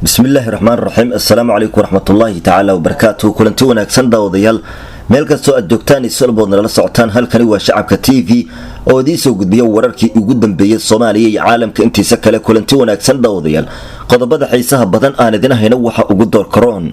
Bismillaahi raxmaan raxiim. Assalaamu calaykum waraxmatullaahi tacaala wabarakaatuhu. Kulanti wanaagsan, daawadayaal, meel kastoo aad joogtaan isolbood nalala socotaan. Halkani waa Shacabka TV oo idiin soo gudbiya wararkii ugu dambeeyey Soomaaliya iyo caalamka intiisa kale. Kulanti wanaagsan, daawadayaal. Qodobada xiisaha badan aan idin hayno waxa ugu door karoon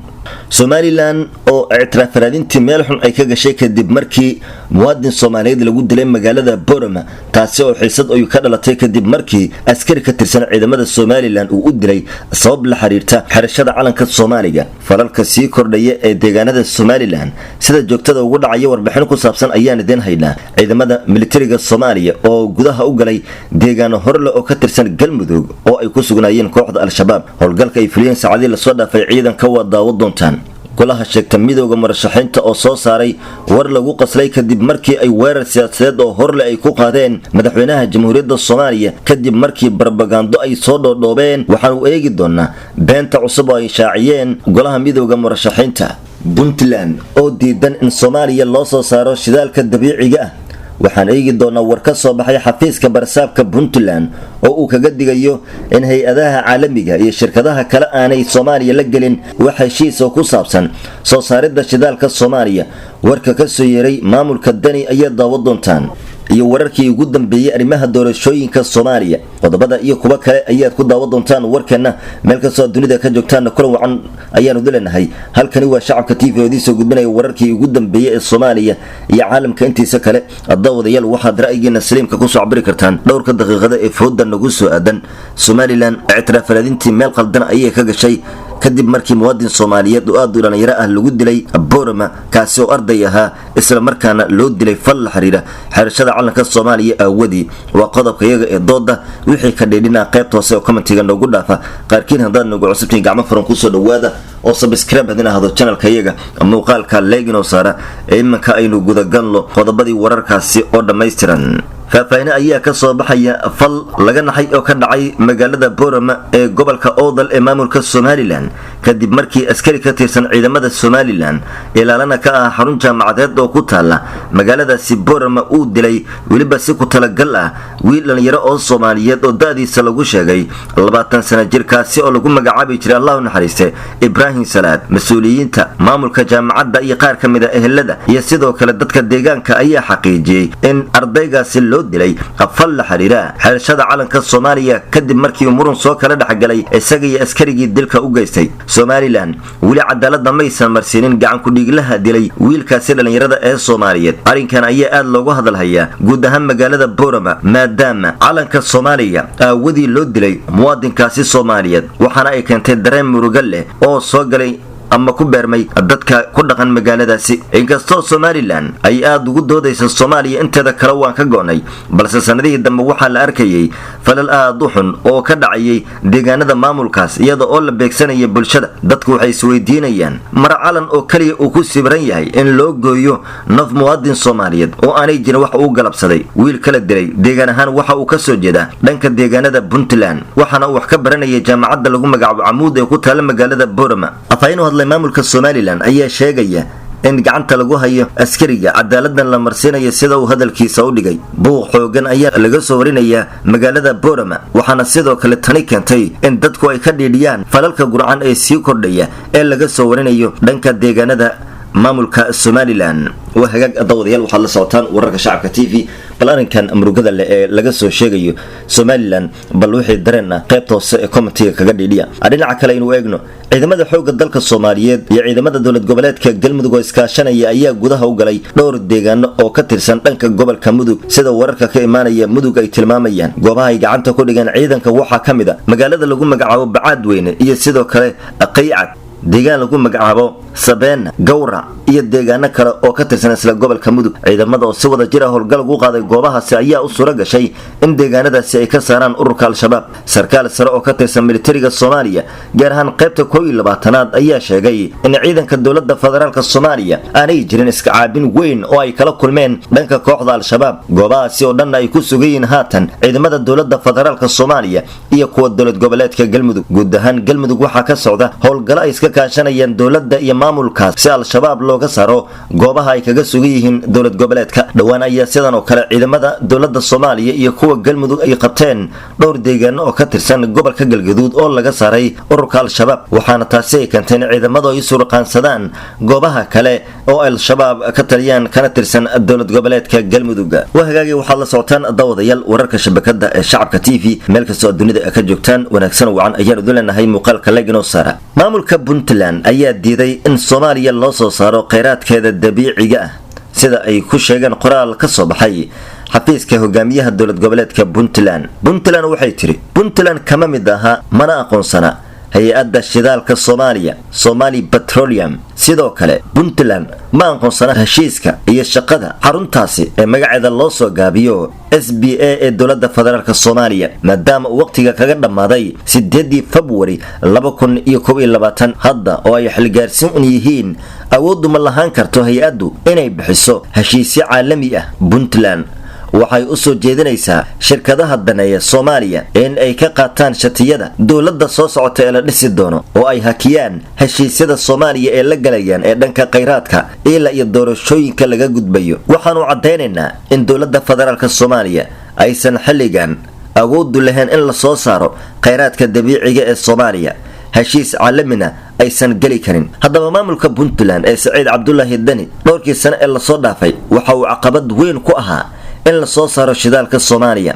Somaliland oo ictiraaf raadintii meel xun ay ka gashay kadib markii muwaadin Soomaaliyeed lagu dilay magaalada Borama, taasi oo xiisad ay ka dhalatay kadib markii askari ka tirsan ciidamada Somaliland uu u dilay sabab la xiriirta xirashada calanka Soomaaliga. Falalka sii kordhaya ee deegaanada Somaliland sida joogtada ugu dhacaya, warbixin ku saabsan ayaan idin haynaa. Ciidamada militariga Soomaaliya oo gudaha u galay deegaano horle oo ka tirsan Galmudug oo ay ku sugnaayeen kooxda Al-Shabaab, howlgalka ay fuliyeen saacadii lasoo dhaafay ciidanka waa daawo doontaan. Golaha sheegta Midooda Murashaxiinta oo soo saaray war lagu qaslay kadib markii ay weerar siyaasadeed oo horle ay ku qaadeen madaxweynaha Jamhuuriyadda Soomaaliya kadib markii barbagando ay soo dhoodhoobeen. Waxaanu eegi doonaa beenta cusub oo ay shaaciyeen golaha Midooda Murashaxiinta. Puntland oo diidan in Soomaaliya loo soo saaro shidaalka dabiiciga ah, waxaan eegi doonaa war ka soo baxay xafiiska barsaabka Puntland oo uu kaga digayo in hay-adaha caalamiga iyo shirkadaha kale aanay Soomaaliya la gelin wax heshiis oo ku saabsan soo saaridda shidaalka Soomaaliya. Warka ka soo yeeray maamulka Dani ayaa daawo doontaan iyo wararkii ugu dambeeyey arrimaha doorashooyinka Soomaaliya. Qodobada iyo kuwo kale ayaad ku daawan doontaan warkeenna. Meel kastoo aad dunida ka joogtaanna kulan wacan ayaanu dilanahay. Halkani waa Shacabka TV oo idiin soo gudbinaya wararkii ugu dambeeyey ee Soomaaliya iyo caalamka intiisa kale. Daawadayaal, waxaad ra'yigiina saliimka kusoo cabiri kartaan dhowrka daqiiqada ee fooda nagu soo aadan. Somaliland ictiraaf raadintii meel qaldan ayay ka gashay kadib markii muwaadin Soomaaliyeed oo aad u dhalinyaro ah lagu dilay Borama, kaasi oo arday ahaa, isla markaana loo dilay fal la xiriira xirashada calanka Soomaaliya aawadii. Waa qodobka iyaga ee dooda. Wixii ka dheedhinaa qaybta hoose oo commentiga noogu dhaafa. Qaarkiin haddaad nagu cusubtiin, gacmo furan kusoo dhawaada oo subscribe hadin ahdo channelka iyaga, muuqaalka like-inoo saara. Ee iminka aynu gudagalno qodobadii wararkaasi oo dhammaystiran. Faahfaahine ayaa ka soo baxaya fal laga naxay oo ka dhacay magaalada Borama ee gobolka Oodal ee maamulka Somaliland, kadib markii askari ka tirsan ciidamada Somaliland, ilaalana ka ah xarun jaamacadeed oo ku taala magaaladaasi Borama, uu dilay weliba si ku talagal ah wiil dhalinyaro oo Soomaaliyeed oo da-diisa lagu sheegay 20 sana jirkaasi oo lagu magacaabi jiray, Allahu naxariiste, Ibraahim Salaad. Mas-uuliyiinta maamulka jaamacadda iyo qaar ka mid a ehelada iyo sidoo kale dadka deegaanka ayaa xaqiijiyey in ardaygaasi loo dilay fal la xiriira xerashada calanka Soomaaliya, kadib markii murun soo kala dhexgalay isaga iyo askarigii dilka u geystay. Somaliland weli cadaaladda maysan marsiinin gacan ku-dhiiglaha dilay wiilkaasi dhallinyarada ee Soomaaliyeed. Arrinkan ayaa aad loogu hadalhayaa guud ahaan magaalada Borama, maadaama calanka Soomaaliya aawadii loo dilay muwaadinkaasi Soomaaliyeed, waxaana ay keentay dareen murugo leh oo soo galay ama ku beermay dadka ku dhaqan magaaladaasi. Inkastoo Somaliland ay aada ugu doodaysa Soomaaliya inteeda kale waan ka go'nay, balse sanadihii dambe waxaa la arkayay falal aada u xun oo ka dhacayay deegaanada maamulkaas, iyada oo la beegsanaya bulshada. Dadku waxay isweydiinayaan mar calan oo keliya uu ku sibiran yahay in loo gooyo naf muwaadin Soomaaliyeed oo aanay jirin wax uu galabsaday. Wiil kala dilay deegaan ahaan waxa uu kasoo jeedaa dhanka deegaanada Puntland, waxaana uu wax ka baranayay jaamacadda lagu magacaabo Camuud ee ku taala magaalada Borama. Afhayeen u hadlay maamulka Somaliland ayaa sheegaya in gacanta lagu hayo askariga, cadaaladdan la marsiinayo, sida uu hadalkiisa u dhigay. Buuq xoogan ayaa laga soo warinayaa magaalada Borama, waxaana sidoo kale tani keentay in dadku ay ka dhiidhiyaan falalka gurcan ee sii kordhaya ee laga soo warinayo dhanka deegaanada maamulka Somaliland. Waa hagaag, daawadayaal, waxaad la socotaan wararka Shacabka TV. Bal arrinkan murugada leh ee laga soo sheegayo Somaliland, bal wixii dareen ah qaybta hoose ee commentiga kaga dhiidhiya. Dhinaca kale aynu eegno. Ciidamada xoogga dalka Soomaaliyeed iyo ciidamada dowlad goboleedka Galmudug oo iskaashanaya ayaa gudaha u galay dhowr deegaano oo ka tirsan dhanka gobolka Mudug, sida wararka ka imaanaya Mudug ay tilmaamayaan. Goobaha ay gacanta ku dhigeen ciidanka waxaa ka mid a magaalada lagu magacaabo Bacaadweyne iyo sidoo kale Qaycad, deegaan lagu magacaabo Sabeena, Gawrac iyo deegaano kale oo ka tirsan isla gobolka Mudug. Ciidamada oo si wada jir ah howlgal ugu qaaday goobahaasi ayaa u suura gashay in deegaanadaasi ay ka saaraan ururka Al-Shabaab. Sarkaal sare oo ka tirsan militariga Soomaaliya, gaar ahaan qaybta 21aad, ayaa sheegay in ciidanka dowladda federaalka Soomaaliya aanay jirin iska caabin weyn oo ay kala kulmeen dhanka kooxda Al-Shabaab, goobahaasi oo dhanna ay ku sugan yihiin haatan ciidamada dowladda federaalka Soomaaliya iyo kuwa dowlad goboleedka Galmudug. Guud ahaan Galmudug waxaa ka socda howlgallo ay iska kaashanayaan dowladda iyo maamulkaas si Al-Shabaab looga looga saaro goobaha ay kaga sugan yihiin dowlad goboleedka. Dhowaan ayaa sidan oo kale ciidamada dowladda Soomaaliya iyo kuwa Galmudug ay qabteen dhowr deegaano oo ka tirsan gobolka Galgaduud oo laga saaray ururka Al-Shabaab, waxaana taasi ay keentay in ciidamadu ay surqaansadaan goobaha kale oo Al-Shabaab ka taliyaan kana tirsan dowlad goboleedka Galmudug. Waa hagaagay, waxaad la socotaan daawadayaal wararka shabakada ee Shacabka TV, meel kastoo dunida ka joogtaan. Wanaagsan wacan ayaan idin leenahay, muuqaalka leginoo saara. Maamulka Puntland ayaa diiday in Soomaaliya loo soo saaro kheyraadkeeda dabiiciga ah, sida ay ku sheegeen qoraal ka soo baxay xafiiska hogaamiyaha dowlad goboleedka Puntland. Puntland waxay tiri, Puntland kama mid aha mana aqoonsana hay-adda shidaalka Soomaaliya, Somali Petroleum. Sidoo kale Puntland ma aqoonsana heshiiska iyo shaqada xaruntaasi ee magaceeda loo soo gaabiyo SBA ee dowladda federaalk Soomaaliya, maadaama uu waqtiga kaga dhammaaday 8-dii Februari 2021. Hadda oo ay xilgaarsiin un yihiin, awooddu ma lahaan karto hay-addu inay bixiso heshiisyo caalami ah. Puntland waxay u soo jeedinaysaa shirkadaha daneeya Soomaaliya in ay ka qaataan shatiyada dowladda soo socota ee la dhisi doono oo ay hakiyaan heshiisyada Soomaaliya ee la galayaan ee dhanka khayraadka ilaa iyo doorashooyinka laga gudbayo. Waxaanu caddaynaynaa in dowladda federaalk Soomaaliya aysan xilligan awooddu lahayn in la soo saaro khayraadka dabiiciga ee Soomaaliya, heshiis caalamina aysan geli karin. Haddaba maamulka Puntland ee Saciid Cabdulaahi Deni dhowrkii sane ee lasoo dhaafay waxa uu caqabad weyn ku ahaa in la soo saaro shidaalka Soomaaliya,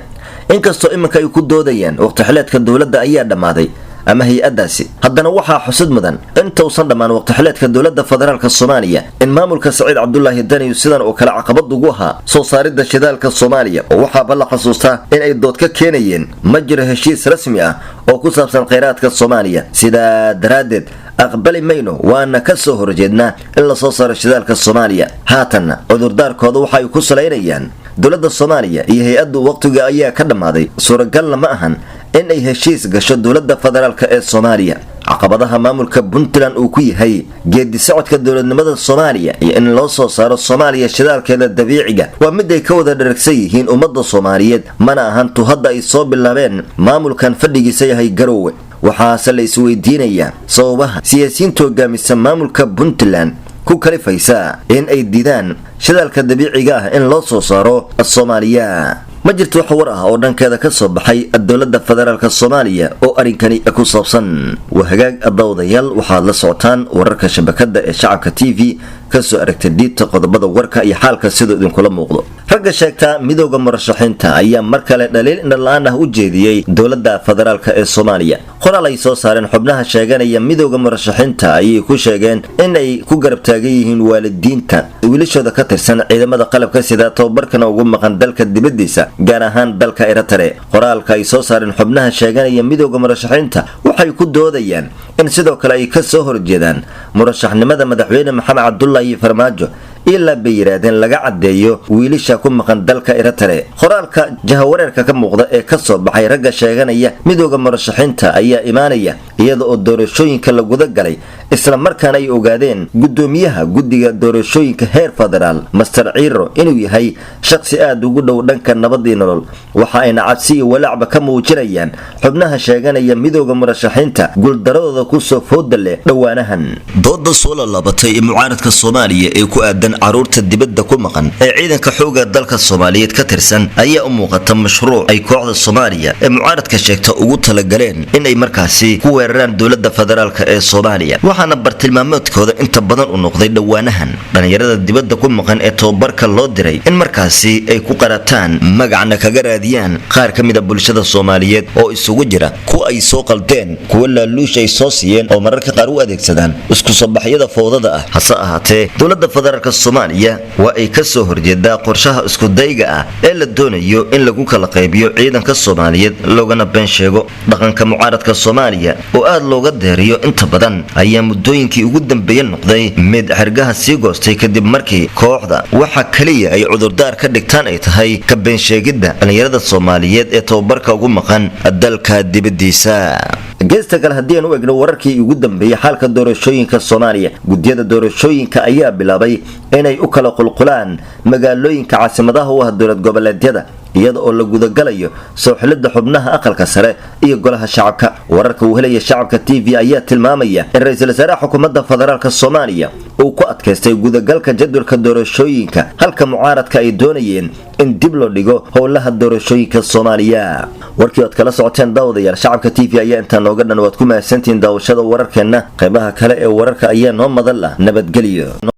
inkastoo iminka ay ku doodayaan waqti-xileedka dowladda ayaa dhammaaday ama hay-addaasi. Haddana waxaa xusud mudan intausan dhammaan waqti-xileedka dowladda federaalk Soomaaliya in maamulka Saciid Cabdulaahi Dani sidan oo kale caqabad ugu ahaa soo saaridda shidaalka Soomaaliya, oo waxaaba la xasuustaa in ay dood ka keenayeen ma jiro heshiis rasmi ah oo ku saabsan kheyraadka Soomaaliya, sidaa daraaddeed aqbali mayno waana ka soo horjeednaa in la soo saaro shidaalka Soomaaliya. Haatanna cudurdaarkooda waxa ay ku salaynayaan dowladda Soomaaliya iyo hay-addu waqtiga ayaa ka dhammaaday, suuragalna ma ahan in ay heshiis gasho dowladda federaalk ee Soomaaliya. Caqabadaha maamulka Puntland uu ku yahay geedi socodka dowladnimada Soomaaliya iyo in loo soo saaro Soomaaliya shidaalkeeda dabiiciga waa mid ay ka wada dharagsan yihiin ummadda Soomaaliyeed, mana ahan tu hadda ay soo bilaabeen maamulkan fadhigiisa yahay Garowe. Waxaase la isweydiinayaa sababaha siyaasiyiinta hogaamisa maamulka Puntland ku kalifaysa in ay diidaan shidaalka dabiiciga ah in loo soo saaro Soomaaliya. Ma jirto wax war ah oo dhankeeda ka soo baxay dowladda federaalk Soomaaliya oo arrinkani ku saabsan. Waa hagaag daawadayaal, waxaad la socotaan wararka shabakada ee Shacabka TV. Kasoo aragtay dhiibta qodobada warka iyo xaalka siduu idinkula muuqdo. Ragga sheegta midooda murashaxiinta ayaa mar kale dhaliil indhala-aan ah u jeediyey dowladda federaalk ee Soomaaliya. Qoraal ay soo saareen xubnaha sheeganaya midooda murashaxiinta ayay ku sheegeen in ay ku garab taagan yihiin waalidiinta wiilashooda ka tirsan ciidamada qalabka sida tababarkana ugu maqan dalka dibadiisa, gaar ahaan dalka Eritrea. Qoraalka ay soo saareen xubnaha sheeganaya midooda murashaxiinta waxay ku doodayaan in sidoo kale ay ka soo horjeedaan murashaxnimada madaxweyne Maxamed Cabdulaahi Farmaajo ilaa bay yidhaahdeen laga caddeeyo wiilasha ku maqan dalka Eritrea. Qoraalka jahawareerka ka muuqda ee kasoo baxay ragga sheeganaya midooda murashaxiinta ayaa imaanaya iyada oo doorashooyinka la guda galay, isla markaana ay ogaadeen guddoomiyaha guddiga doorashooyinka heer federaal Master Ciiro inuu yahay shaqsi aada ugu dhow dhanka nabadii nolol. Waxa ayna cabsi iyo walaacba ka muujinayaan xubnaha sheeganaya midooda murashaxiinta guuldaradooda kusoo fooda leh dhowaanahan. Dooda soo laalaabatay ee mucaaradka Soomaaliya ee ku aadan caruurta dibadda ku maqan ee ciidanka xooga dalka Soomaaliyeed ka tirsan ayaa u muuqata mashruuc ay kooxda Soomaaliya ee mucaaradka sheegta ugu talagaleen in ay markaasi ku weeraraan dowladda federaalk ee Soomaaliya, waxaana bartilmaameedkooda inta badan u noqday dhowaanahan dhalinyarada dibadda ku maqan ee tababarka loo diray in markaasi ay ku qarataan magacna kaga raadiyaan qaar ka mid a bulshada Soomaaliyeed oo isugu jira kuwa ay soo qaldeen, kuwa laaluush ay soo siiyeen oo mararka qaar u adeegsadaan isku soo baxyada fowdada ah. Hase ahaatee dowladda federaalk Soomaaliya waa ay ka soo horjeedaa qorshaha iskudayga ah ee la doonayo in lagu kala qaybiyo ciidanka Soomaaliyeed loogana been sheego. Dhaqanka mucaaradka Soomaaliya oo aada looga deeriyo inta badan ayaa muddooyinkii ugu dambeeye noqday mid xergaha sii goostay, kadib markii kooxda waxa kaliya ay cudurdaar ka dhigtaan ay tahay ka beensheegidda dhalinyarada Soomaaliyeed ee tababarka ugu maqan dalka dibadiisa. Geesta kale, haddii aan u egno wararkii ugu dambeeyey xaalka doorashooyinka Soomaaliya, guddiyada doorashooyinka ayaa bilaabay inay u kala qulqulaan magaalooyinka caasimadaha u ah dowlad goboleedyada. iyada oo la gudagalayo soo xilidda xubnaha Aqalka Sare iyo Golaha Shacabka. Wararka uu helaya Shacabka TV ayaa tilmaamaya in ra-iisul wasaaraha xukuumadda federaalka Soomaaliya uu ku adkaystay gudagalka jadwalka doorashooyinka, halka mucaaradka ay doonayeen in dib loo dhigo howlaha doorashooyinka Soomaaliya. Warkii oad kala socoteen, daawadayaal, Shacabka TV ayaa intaa nooga dhan. Waad ku mahadsantihiin daawashada wararkeenna. Qaybaha kale ee wararka ayaa noo madan lah. Nabadgelyo.